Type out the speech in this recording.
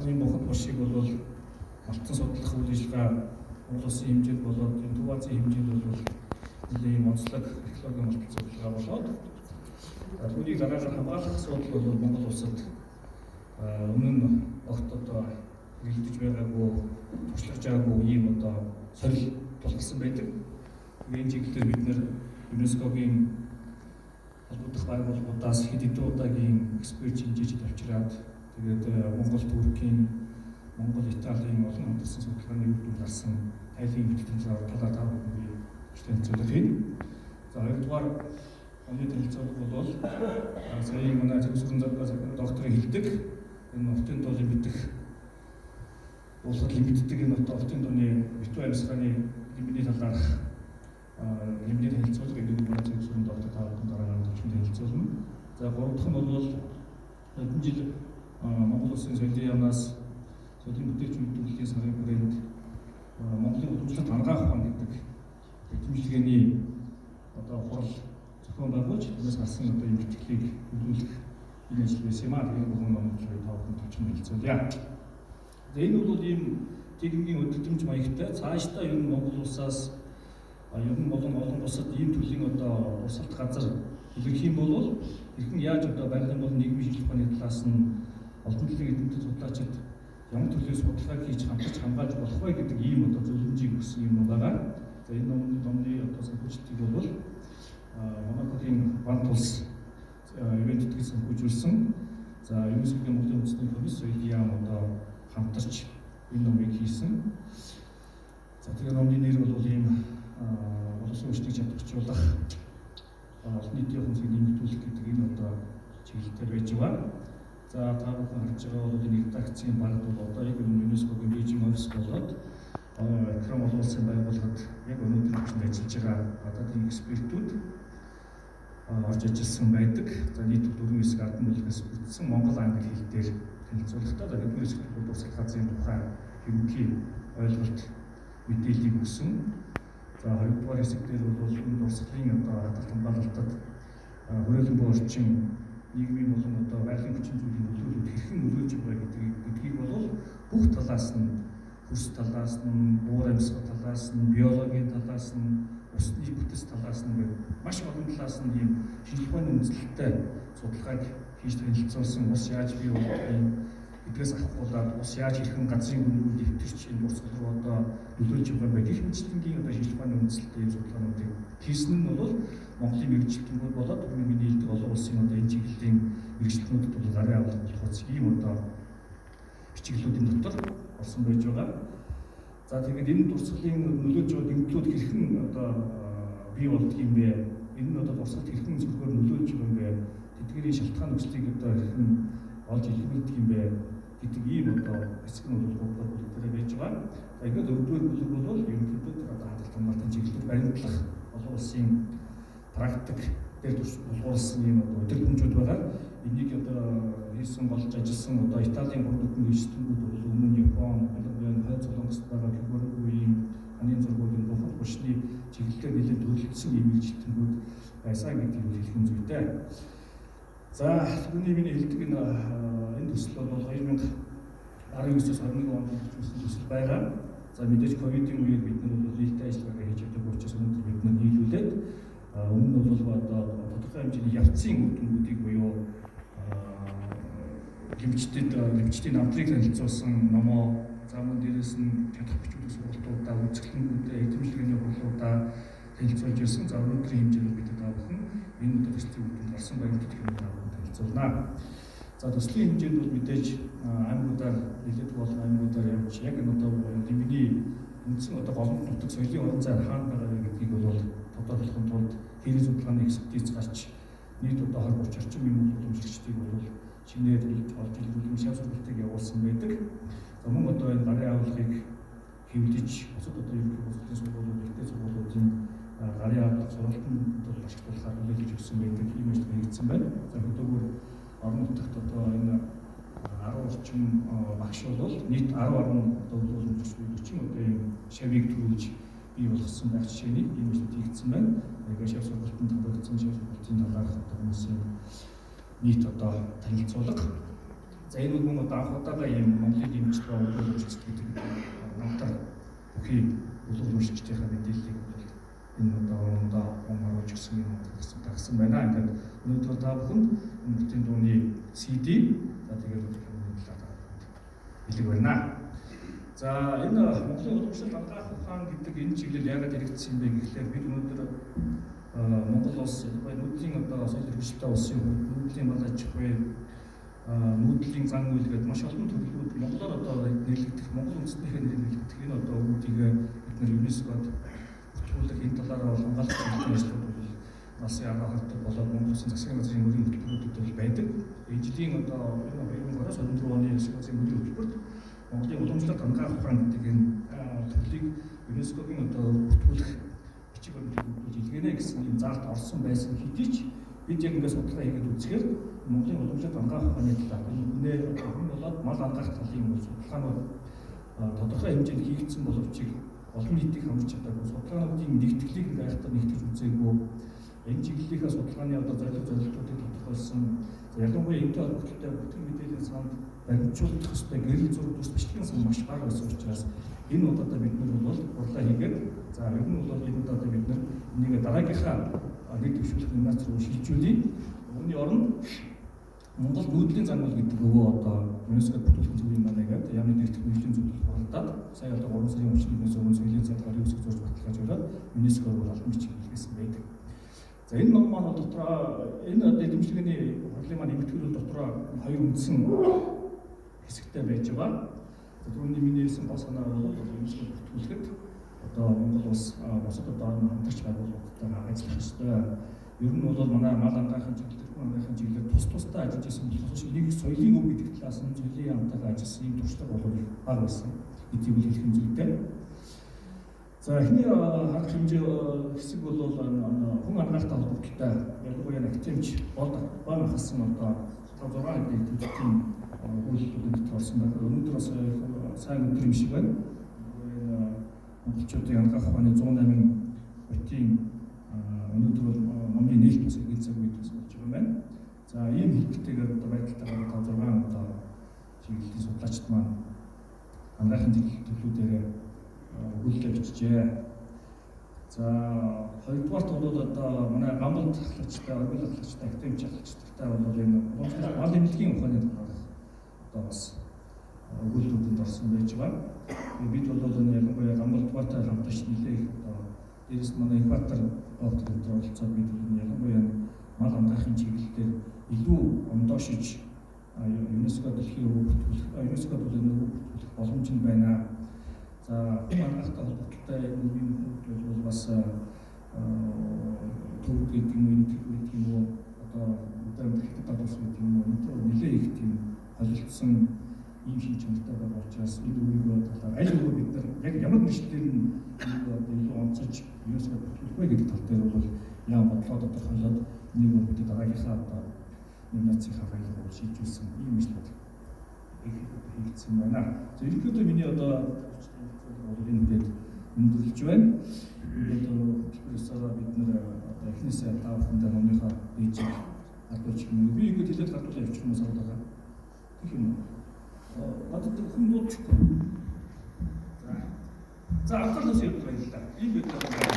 Энэ Мөнхөд булшийг бол алтан судлах үйл ажиллагаа Монгол улсын хэмжээнд болоод энэ Төв Азийн хэмжээнд бол нэлээд юм онцлог археологийн малтан судалгаа болоод түүнийг дараагаар хамгаалах асуудал бол Монгол улсад өмнө нь огт одоо хэрэглэж байгаагүй, туршлагаж байгаагүй ийм одоо сорил тулгарсан байдаг. Энэ чиглэлээр бид нэр ЮНЕСКО-гийн холбогдох байгууллагуудаас хэд хэдэн удаагийн эксперт шинжээчид авчираад тэгээд Монгол, Туркийн, Монгол, Италийн олон хамтарсан судалгааны үр дүн гарсан тайлын бэлтгэлийн талаар та бүхэн би танилцуулах хийнэ. За, хоёрдугаар оны танилцуулга бол сая манай зөвшөөрөн докторын хэлдэг энэ Уртын дуу лимбидэх уулгад лимбиддэг энэ одоо Уртын дууны битүү амьсгааны лимбиний талаарх лимбиний танилцуулга гэдэг манай зөвшөөрөн доктор та бүхэн дараа нь төвчөн танилцуулна. За, гурав дахь нь бол хэдэн жил Монгол Улсын соёлын яамнаас соёлын бүтээлч үйлдвэрлэлийн сарын хүрээнд Монголын уламжлалт анагаах ухаан гэдэг эрдэмжлэгээний одоо хурал зохион байгуулж түүнээс гарсан одоо юм битгэлийг хөгжүүлэх энэ ажил байсан юм аа. Тэгээд бүхэн номын талаар та бүхэн товчхон танилцуулъя. За, энэ бол ийм техникийн өдөртөмж маягтай цаашдаа ер нь Монгол улсаас ер нь болон олон улсад ийм төрлийн одоо урсгалт газар илэрх юм бол хэрхэн яаж одоо байгалийн болон нийгмийн шинжилгээ ухааны талаас нь олон төрлийн эрдэмтэн судлаачид ямар төрлийн судалгааг хийж хамтарч хамгаалж болох вэ гэдэг ийм одоо зөвлөмжийг өгсөн юм байгаа. За, энэ номны одоо санхүүжилтийг бол Монакогийн Вант улс ивээн тэтгэл санхүүжүүлсэн. За, ЮНЕСКО-гийн Монголын үндэсний комисс, соёлын яам одоо хамтарч энэ номыг хийсэн. За, тэгээ номны нэр бол ийм олон улсын хүчнийг чадварчуулах, олон нийтийн ухамсарыг нэмэгдүүлэх гэдэг энэ одоо чиглэлээр байж байгаа. За, та бүхэн харж байгаа бол энэ редакцийн багт бол одоо яг энэ ЮНЕСКО-гийн Бээжин офис болоод Экран олон улсын байгууллагад яг өнөөдөр хүчинд ажиллаж байгаа гадаадын экспертүүд орж ажилласан байдаг. За, нийт дөрвөн хэсэг ардан бүлгээс бүрдсэн монгол, англи хэл дээр танилцуулгатай. За, нэгдүгээр хэсэгт бол дурсгал газрын тухай ерөнхий ойлголт мэдээллийг өгсөн. За, хоёрдугаар хэсэг дээр бол энэ дурсгалын одоо хадгалт хамгаалалтад хүрээлэн буй орчин, нийгмийн болон одоо байгалийн хүчин зүйлийн нөлөөлөлд хэрхэн нөлөөлж байгаа гэдгийг бол бүх талаас нь, хөрс талаас нь, уур амьсгал талаас нь, биологийн талаас нь, усны бүтэц талаас нь гэх маш олон талаас нь ийм шинжилгээ ухааны үндэслэлтэй судалгааг хийж танилцуулсан. Ус яаж бий болдгийг гэдгээс авахгуулаад ус яаж хэрхэн газрын гүнгүүд нэвтэрч энэ дурсгал руу одоо нөлөөлж байгаа юм бэ гэх мэтчилэнгийн одоо шинжилгээ ухааны үндэслэлтэй ийм судалгаануудыг хийсэн нь бол Монголын мэргэжилтэнгүүд болоод түрүүний миний хэлдэг олон улсын одоо энэ чиглэлийн мэргэжилтнүүдэд бол гарын авалт болох ийм одоо бичиглүүдийн дотор орсон байж байгаа. За, тэгээд энэ дурсгалын нөлөөлж байгаа гэмтлүүд хэрхэн одоо бий болдго юм бэ? Энэ нь одоо дурсгалт хэрхэн сөргөөр нөлөөлж байгаа юм бэ? Тэдгээрийн шалтгаан нөхцөлийг одоо хэрхэн олж илэрхийлдэг юм бэ гэдэг ийм одоо хэсэг нь бол гурав дахь бүлэг дээр байж байгаа. За, ингээд дөрөвдүгээр бүлэг бол ерөнхийдөө тэр одоо хадгалт хамгаалтын чиглэлээр баримтлах олон улсын практик дээр тулгуурласан ийм одоо өдөртөмжүүд байгаа. Энийг одоо хийсэн болж ажилласан одоо Италийн гурван дүрдэн эрсдэнгүүд бол өмнө нь Япон, ялангуяа Хойд Солонгост байгаа Кигоргуийн ханын зургуудын Бухад булшны чиглэлээр нэлээд төлөвлөсөн ийм эрсдэнгүүд байсан гэдгийг хэлэх нь зүйтэй. За, түүний миний хэлдэг энэ төсөл бол 2019-өөс 21 онд төлөвлөсөн төсөл байгаа. За, мэдээж ковидын үеэр бид нар бол нийттэй ажиллагаа хийж чадаагүй учраас өнөөдөр бид нар нийлүүлээд өмнө нь бол одоо тодорхой хэмжээний явцын үр дүнгуудыг буюу лимчдийн намтрыг танилцуулсан номоо, за, мөн дээрээс нь чадах бичүүлэх сургалтуудаа, үзэсгэлэнгүүдээ, эрдэмжлэгээний хурлуудаа танилцуулж ирсэн. За, өнөөдрийн хэмжээнд бид та бүхэн энэ одоо төслийн үр дүнд гарсан баримтат юм та бүхэн танилцуулнаа. За, төслийн хэмжээнд бол мэдээж аймагуудаар нэлээд болон аймагуудаар явж яг энэ одоо лимбиний үндсэн одоо голомт нутаг соёлын орон зай хаана байгаа вэ гэдгийг бол тодорхойлохын тулд хэрэг судалгааны экспертиз гарч нийт одоо 20 30 орчим юм уламжлагчдыг бол шинээр олж илрүүлэн шав сургалтыг явуулсан байдаг. За, мөн одоо энэ гарын авлагыг хэвлэж бусад одоо ерөнхий боловсролын сургуулиуд, ихтэй сургуулиудын гарын авлага сургалтанд бол ашиглуулахаар хүлээлгэж өгсөн байдаг. Ийм ажил хийгдсэн байна. За, хөдөөгөр орон нутагт одоо энэ 10 орчим багш бол нийт 10 орон одоо уламжлагч буюу 40 одоо ийм шавийг төрүүлж бий болгосон байх жишээний ийм ажил хийгдсэн байна. Яг шав сургалтанд хамрагдсан шав сургалтын талаарх одоо хүмүүсийн нийт одоо танилцуулга. За, энэ бол мөн одоо анх удаага ийм Монголын дэмжлэг өгөх гэдэг намтар бүхий бүлэг уншигчдийнхаа мэдээллийг бол энэ одоо орондоо оруулж ирсэн юм дагсан байна. Ингээд өнөөдөр та бүхэнд энэ бүтэн дууны CD, за, тэгээд киноны талаар та бүхэнд бэлэг байна. За, энэ Монголын уламжлалт ангаах ухаан гэдэг энэ чиглэл яагаад хэрэгжсэн юм бэ гэхлээр бид өнөөдөр Монгол улс нүүдлийн одоо соёл иргэншилтэй улсын хувьд нүүдлийн мал аж ахуй, нүүдлийн зан үйл гэдэг маш олон төрлүүд монголоор одоо нэрлэгдэх, Монгол үндэстнийхээ нэрээр нэрлэгдэх энэ одоо үүдийг бид нар ЮНЕСКОд бүртгүүлэх, энэ талаараа бол хамгаалах чиглэлийн ажлууд бол алсын арга болоод Монгол Улсын засгийн газрын мөрийн хөтөлбөрүүдэд бол байдаг. Энэ жилийн одоо 2020-с 24 оны засгийн газрын мөрийн хөтөлбөрт Монголын уламжлалт ангаах ухаан гэдэг энэ төрлийг ЮНЕСКОгийн одоо бүртгүүлэх бичиг баримтыг илгээнэ гэсэн ийм заалт орсон байсан хэдий ч бид яг ингээд судалгаа хийгээд үзэхээр Монголын уламжлалт ангаах ухааны талаар энэ үнэ хүн болоод мал ангаах талын бол судалгаанууд тодорхой хэмжээнд хийгдсэн боловч олон нийтийг хамарч чадаагүй, судалгаануудын нэгтгэлийг ингээд нэгтгэж үзээгүй, энэ чиглэлийнхаа судалгааны одоо зорилго зорилтуудыг тодорхойлсон, ялангуяа энэтэй холбогдолтой бүтэн мэдээллийн санд баримтжуулах ёстой гэрэл зураг дүрс бичлэгийн сан маш бага байсан учраас энэ удаадаа бид нар бол хурлаа хийгээд, за, ер нь бол энэ удаадаа бид нар энийг дараагийнхаа нэг дэвшүүлэх номинац руу шилжүүлье. Үүний оронд Монгол нүүдлийн зан үйл гэдэг өвөө одоо ЮНЕСКОд бүртгүүлэх зүйл юм байна гэдэг яамны дэрэгдэх мэргэжлийн зөвлөл хуралдаад сая одоо 3 сарын 31-ээс өмнө соёлын сайд гарын үсэг зурж баталгаажуулаад ЮНЕСКО руу албан бичиг илгээсэн байдаг. За, энэ ном маань дотроо энэ одоо дэмжлэгийн хурлын маань эмтгэрүүл дотроо хоёр үндсэн хэсэгтэй байж байгаа. За, түрүүний миний хэлсэн гол санаа бол ЮНЕСКО бүртгүүлэхэд одоо Монгол улс бусад одоо хамтарч байгууллагуудтайгаа ажиллах ёстой. Ер нь бол манай мал ангаахын чиглэл, тэрхүү ангаахын чиглэлээр тус тусдаа ажиллаж байсан болохоос энийг соёлын өв гэдэг талаас нь соёлын яамтайгаа ажилласан ийм туршлага бол их бага байсан гэдгийг бол хэлэх нь зүйтэй. За, эхний харах хэмжээ хэсэг бол хүн ангаахтай холбогдолтой, ялангуяа академич бол бан ахалсан одоо 5 6 хэдийн идэвхтэй өгүүлбэрүүд дотор орсон байна. Өнөөдөр бас сайн өдөр юм шиг байна. Энэ монголчуудын ангаах ухааны 108 хотын өнөөдөр бол номын нээлт бас эргэн цаг үед бас болж байгаа юм байна. За, ийм хэлбэртэйгээр одоо байдалтайгаар 5 6 одоо чиглэлийн судлаачид маань ангаахын чиглэл төрлүүдээр өгүүлэлээ бичжээ. За, хоёрдугаарт бол одоо манай Гамбалд ахлагчтай, Оргил ахлагчтай, академич ахлагчтай бол энэ уламжлалт мал эмнэлгийн ухааны талаарх одоо бас өгүүлэлүүдэнд орсон байж байгаа. Бид бол энэ ялангуяа Гамбалдгаатай хамтарч нэлээх одоо дээрээс манай экватор доктор энэ оролцоод бид энэ ялангуяа мал ангаахын чиглэл дээр илүү ондоошиж ЮНЕСКО дэлхийн өвөг бүртгүүлэх, ЮНЕСКО бол энэ өвөг бүртгүүлэх боломж нь байна. За, хүн ангаахтай холбоотой энэ үеийн хүмүүс бол бас төвд гэдэг юм уу, энэ гэдэг юм уу, одоо өдөр хятад улс гэдэг юм уу, энэ нэлээ их тийм холилдсон ийм шин чанартай байгаа учраас энэ үеийн талаар аль өвөө бид нар яг ямар мэргэжлээр нь одоо илүү онцож ЮНЕСКО бүртгүүлэх вэ гэдэг тал дээр бол яа бодлоо тодорхойлоод энийг бол бид дараагийнхаа одоо номинацийнхаа файл руу шилжүүлсэн ийм ажлууд хийгдсэн байна. За, ерөнхийдөө миний одоо бол энэ хүрээд өндөрлөж байна. Ингээд хөтөлбөр ёсоороо бид нар одоо эхнээсээ та бүхэндээ номынхаа бийжийг гардуулж юм. Би ингээд хэлээд гардуулаа явчих юм уу байгаа. Тэгэх юм уу? Надад хүн дуудчихгүй. За. За, анхаарлаас явуулах баярлалаа. Ийм байдлаар.